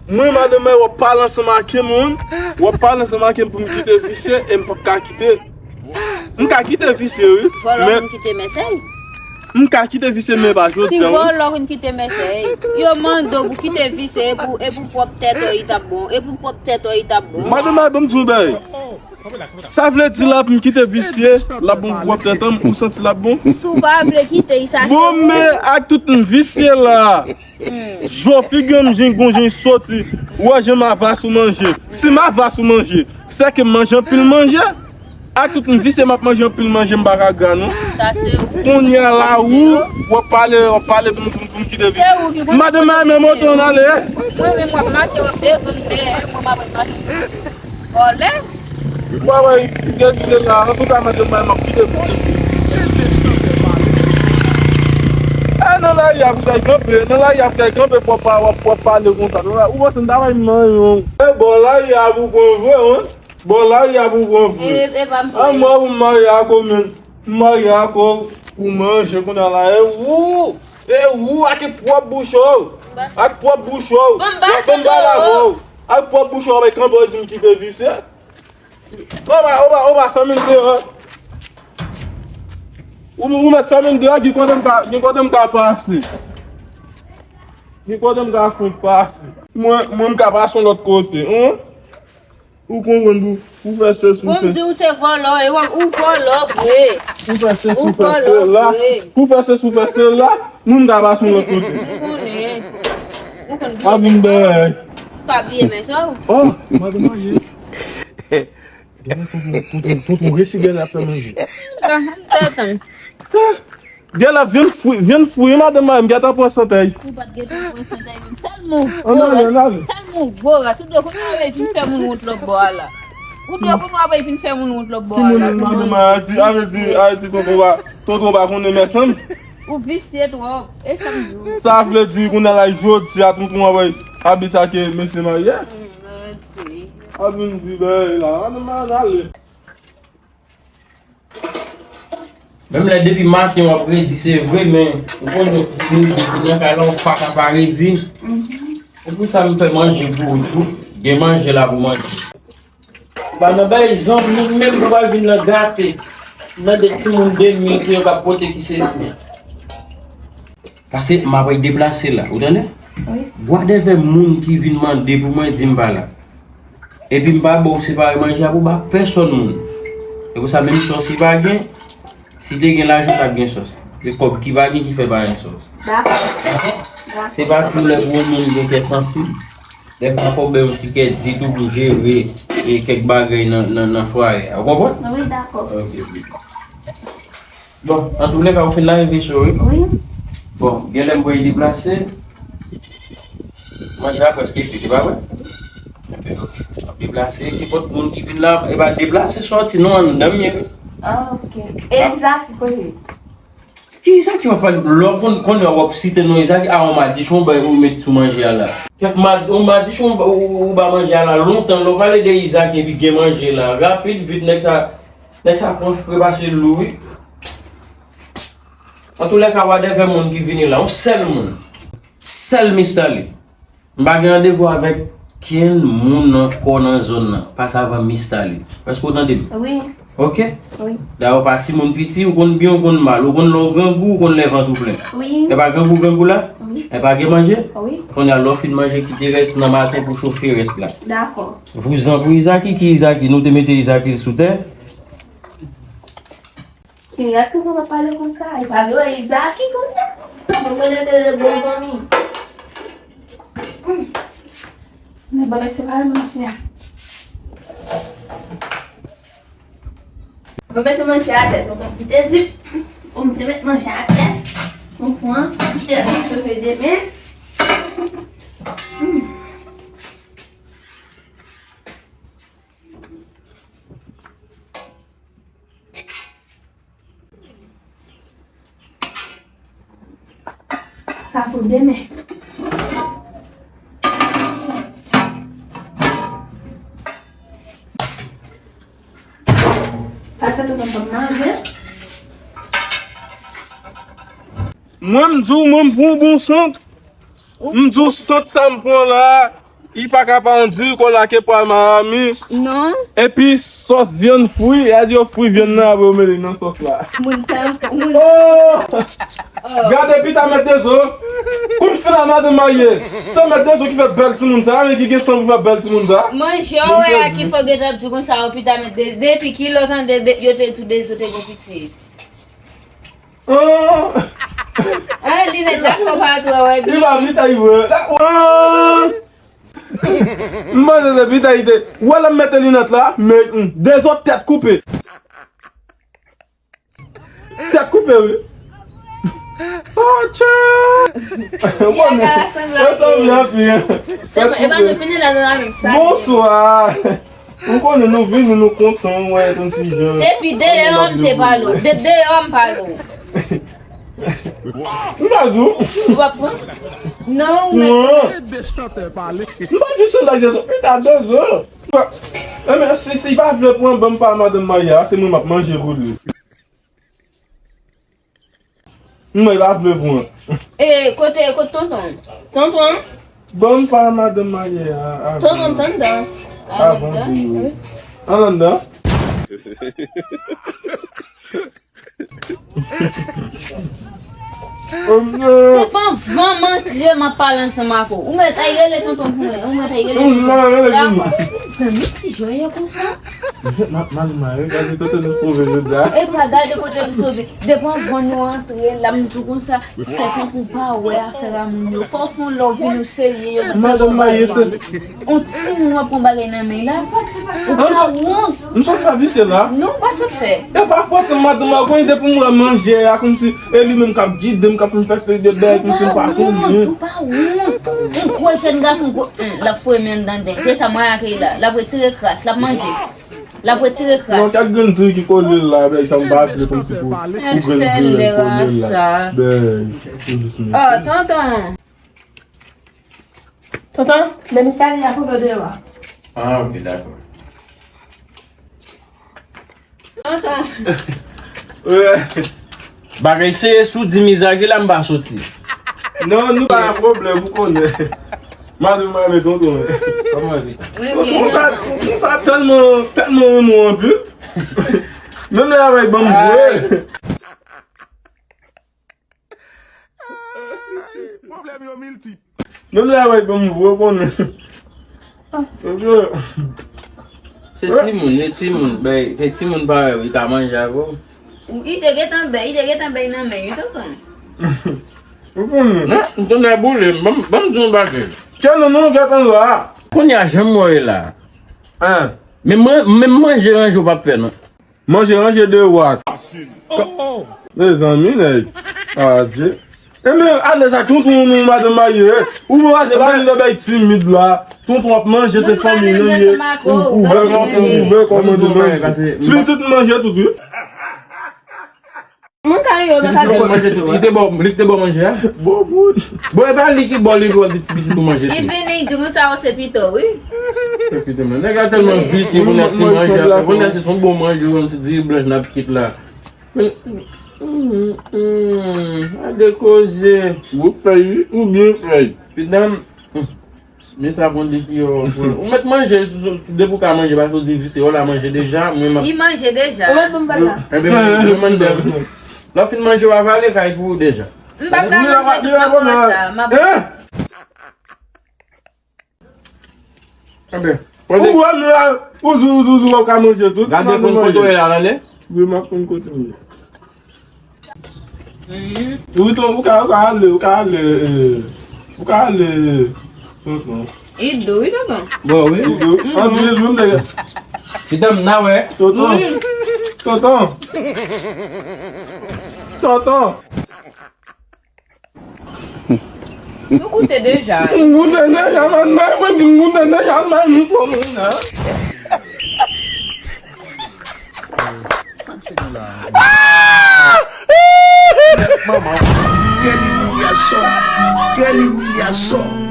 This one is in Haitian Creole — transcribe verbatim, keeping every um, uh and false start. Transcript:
Mwen, madanm mwen, w ap pale ansanm ak yon moun, w ap pale ansanm ak yon moun pou m kite visye, e m p ap ka kite. M ka kite visye, wi. Vòlò men moun kite Mèsèy. M ka kite visye, men pa jodi a, wi. Si vòlò moun kite Mèsèy, yo mande w pou kite visye, e pou, e pou pwòp tèt ou, li t ap bon. E pou pwòp tèt ou, li t ap bon. Madanm mwen, ban m di w yon bagay. Sa vle di l ap m kite visye, l ap bon pou pwòp tèt an, ou santi l ap bon? Si w pa vle kite, sa se ou. Bon, men ak tout m visye la. Zo figi m jan gon jan soti. Ou wè jan m avas ou manje. Si m avas ou manje, se ke m manje anpil manje. Ak tout m visye, m ap manje anpil manje, m pa ka gra non. Sa se ou. Kounye a la, ou, w ap pale, w ap pale pou m, pou m, pou m kite visye. Se ou ki pou. Madanm mwen, men moto an ale. Mwen menm w ap mache, w ap devan m dèyè, mwen m ap mache. Vòlè. Mwen wè, kite, kite la. Antouka, madanm mwen, m ap kite pou se. E nan lari a pou kay kanpe, nan lari a pou kay kanpe, fò pa, w ap, w ap pale konsa. Nan la, ou panse m ta bay manyen w. E bò lari a pou pran vre, wi. Bò lari a pou pran vre. E, e pa m. A mwen, ou marye ak ou menm. M marye ak ou pou manje, kounye a la, e ou, e ou, ak pwòp bouch ou. Ak pwòp bouch ou. Bon, m pase tou. Ak pwòp bouch ou, w ap kanpe, w di m kite visye. Opa, opa, opa, fèmen m deyò. Ou, ou mèt fèmen m deyò, gen kote m ka, gen kote m ka pase. Gen kote m ka fout pase. Mwen, mwen m ka pase yon lòt kote, en? Ou konprann pou, pou fè sesi, pou fè. Bon, m di ou se vòlò, e ou, ou vòlò vre. Pou fè sesi, pou fè sela. Ou vòlò vre. Pou fè sesi, pou fè sela. Moun ka pase yon lòt kote. M konnen. Ou konn bliye. Pa vin bèy. Pa bliye men sa ou. Oh, madanm mwen ye. Genlè tonton, tonton, tonton resi genlè ap fè manje. Genlè ap vyann fri, vyann fri, madanm mwen, m gentan pran santèy. Ou pa t gentan pran santèy, men tèlman ou vore, tèlman ou vore, ou dwe konn w ap vin fè moun wont lòt bò a la. Ou dwe konn w ap vin fè moun wont lòt bò a la. Ki moun, madanm mwen, a di, a vle di, a di tonton pa, tonton pa konnen mèsanm. Ou visye twòp, e sa m di w. Sa vle di, kounye a la jodi a, tonton ap abitye ak mesye marye. Ap vin di bagay la, madanm mwen, ale. Menm lè depi maten w ap redi, se vre, men ou konn moun ki nan kay la, ou pa ka pa redi. Se pou sa m fè manje pou ou tou. Gen manje la pou manje. Pa nan bay zanmi menm pou pa vin nan gate. Nan de timoun de mil ke yo ka pote ki sesi. Paske m ap deplase la, ou tande? Wi. Gwadèvè moun ki vin mande pou mwen di m pa la. Epi m pa ba w separe manje a pou ba pèsòn moun. Se pou sa menm sòs li pa gen, si te gen lajan t ap gen sòs. Se kòb ki pa gen ki fè pa gen sòs. Dakò. Dakò? Dakò. Se pa tou lè pou yon moun gen kè sansib. Dèfwa fò w bay yon ti kè di tou pou jere e kèk bagay nan, nan, nan fwaye a. Ou konprann? Wi, dakò. Ok, ok. Bon, antoulèka, ou fin lave veso, wi? Wi. Bon, genlè m pral deplase. Manje a prèske kwit, e pa vre? Enben, ok. M ap deplase. Nenpòt moun ki vin la, e pa deplase sòti non, anndan m ye, wi. Ah, ok. E Izaki kote? Ki Izaki w ap pale? Lè w konn, konnen w ap site non Izaki, a, yon madichon bay ou met sou manje a la. Kèk mad-, yon madichon ou, ou, ou ba manje a la lontan, lè w pale de Izaki epi gen manje la, rapid, vit, nèg sa, nèg sa pran fre pase lou, wi. Antoulèka, wadèvè moun ki vini la, yon sèl moun. Sèl Mista li. M pa gen randevou avèk kenn moun ankò nan zòn nan. Pase avan Mista li. Èske w tande m? Wi. Ok? Wi. Dayè, w pa timoun piti, ou konn byen, ou konn mal, ou konn lè w grangou, ou konn lè vant ou plen. Wi. E pa grangou, grangou la? Wi. E pa gen manje? Wi. Kounye a, lè w fin manje, kite rès nan maten pou chofe rès la. Dakò. Vouzan pou Izaki, ki Izaki? Nou te mete Izaki sou tè. Kinyèt, kòman w ap pale konsa? E pa vre, Izaki kounye a. Mwen konnen te de bon zanmi. Hmm. Mwen ba mesye pa manje a. Mwen mete manje atè, tonton ti te di pou m te met manje atè. Mwen pran, kite l ap chofe demen. Hmm. Sa pou demen. Pase tonton pran manje. Mwen, m di w, mwen, m pran yon bon sant. M di w, sant sa m pran la, I pa ka pa yon diri kola ke pral Miami. Non. Epi sòs vyann fri, e a di yo fri vyann nan apre yo mele nan sòs la. Moun tan, moun. Oh! Gade pita mèt de zo. Kòmsi la madanm marye. Se mèt de zo ki fè bèl timoun sa, men ki gen san pou fè bèl timoun sa. Manje w wè a ki fò gentan ap di konsa, yo pita mèt de, depi ki lè w tande de, yo te tou de zo te gen pitit. Ah! Ah, linèt la fò pa twò wè byen. Li pa pita vre. Ah! M panse se pita li te. Ou wè lè m mete linèt la, men mm, de zo tèt koupe. Tèt koupe, wi. Oh, tchè! Ou konnen, yo sanble anpil. Tèt koupe. Bonswa. Ou konnen nou vini, nou kontan, wè, kòmsi jan. Depi deyò, m te pale w. Depi deyò, m pale w. M pa di w. Ou pa pran? Non, ou mèt. M pa di se nèg de zo. Pita de zo. Enben, si, si pa vle pran, ban m pa madanm marye a, se mwen m ap manje pou li. Mwen pa vle pran. E, kote, kote tonton? Tonton? Ban m pa madanm marye a, avan. Tonton, tann dan. Avan di wi. An anndan? Oh non! Se pa anvan m antre, m ap pale ansanm ak ou. Ou mèt ay rele tonton pou mwen. Ou mèt ay rele tonton. Non, rele pou mwen. Zanmi, ki jwè yo konsa? M ap mal mare, gade kote nou sove jodi a. Epa, gade kote nou sove. Depi anvan nou antre la, m di w konsa, fè tankou w pa wè afè a moun yo. Fò w fè yon lè w vin ou serye, yo mèt. Madanm marye se. On timoun w ap pran bagay nan men l la. Ou pa wont. M sot fè visye la. Non, w pa sot fè. E pa fòt madanm marye, depi m wè manje a, kòmsi e li menm k ap gide m, k ap fè m fè seri de bagay, kòmsi m pa konnen. Ou pa wont. Ou pa wont. Yon gwo jèn gason, gwo, hmm, l ap foure men anndan den. Se sa mwen ak li la. L ap retire kras, l ap manje. L ap retire kras. Non, kèk grenn diri ki kole l la, bèy, sa m pa vle kòmsi pou, pou grenn diri kole l la. Bèy, ou jis mete. Oh, tonton. Tonton, men misye ale a pou dlo deyò a. Ah, ok, dakò. Tonton. Bagay serye, si w di mizè, ki la m pa soti. Non, nou pa gen pwoblèm, ou konnen. Madanm mwen renmen tonton. Kòman w ye, Vita? Tonton sa, tonton sa tèlman, tèlman renmen w anpil. Menm lè avèk banm vre. Pwoblèm yo miltip. Menm lè avèk banm vre, ou konnen. Se timoun, se timoun, bèy, se timoun parèy ou, li ka manje avè w. Li te gentan bèy, li te gentan bèy nan men, wi, tonton. Ou konnen. Non, m tonton boule, ban m, ban m di yon bagay. Kè non, non, gentan la. Kounye a, jan m wè w ye la. Hein? Men mwen, menm manje ranje w p ap fè, non. Manje ranje de wat. Mezanmi, nèg. Adje. Enben, alèz ak tonton nou, madanm marye. Ou mwen se pa vin nan bay timid la. Tonton ap manje, se fanmi nou ye. Ou, ou vè kòman, ou vè kòman nou manje. Ti pitit manje tout, wi. Mwen ka yo nan kafè. Li te bò, li te bò manje a. Bon, bon. Bon, e pa li ki bò, li pou di ti pitit ou manje tou. Li vini, li di konsa, ou se pito, wi. Se pito, men nèg la tèlman visye, kounye a ti manje, kounye a se son bon manje, yon ti diri blanch nan pikit la. Men, mm, mm, gade koze. Ou fèy, wi, ou byen fèy. Pidanm. Men sa bon depi yo. Ou mèt manje, depi w ka manje, paske w di visye, w la manje deja, mwen m ap. Li manje deja. Ou mèt ban m bagay la. Enben, mwen, mwen, mwen, lè w fin manje, w avale kay pou ou deja. M p ap ka manje, m p ap pran sa, m ap. Enben, ou wè m la, ou di, ou di, ou di, w ka manje tout. Gade konn kote w ye la, tande? Wi, m ap konn kote m ye. Mhm. Wi, ton, ou ka, ou ka ale, ou ka ale, eh, ou ka ale, tonton. Li dou, wi, tonton. Bon, wi. Li dou. Mhm. Anpil, wi, m te. Pidanm, n a wè. Tonton. Wi. Tonton. Tonton. Nou goute deja. M goute deja, man, man, mwen di m goute deja, man, m konnen la. Manman, quelle humiliation, quelle humiliation.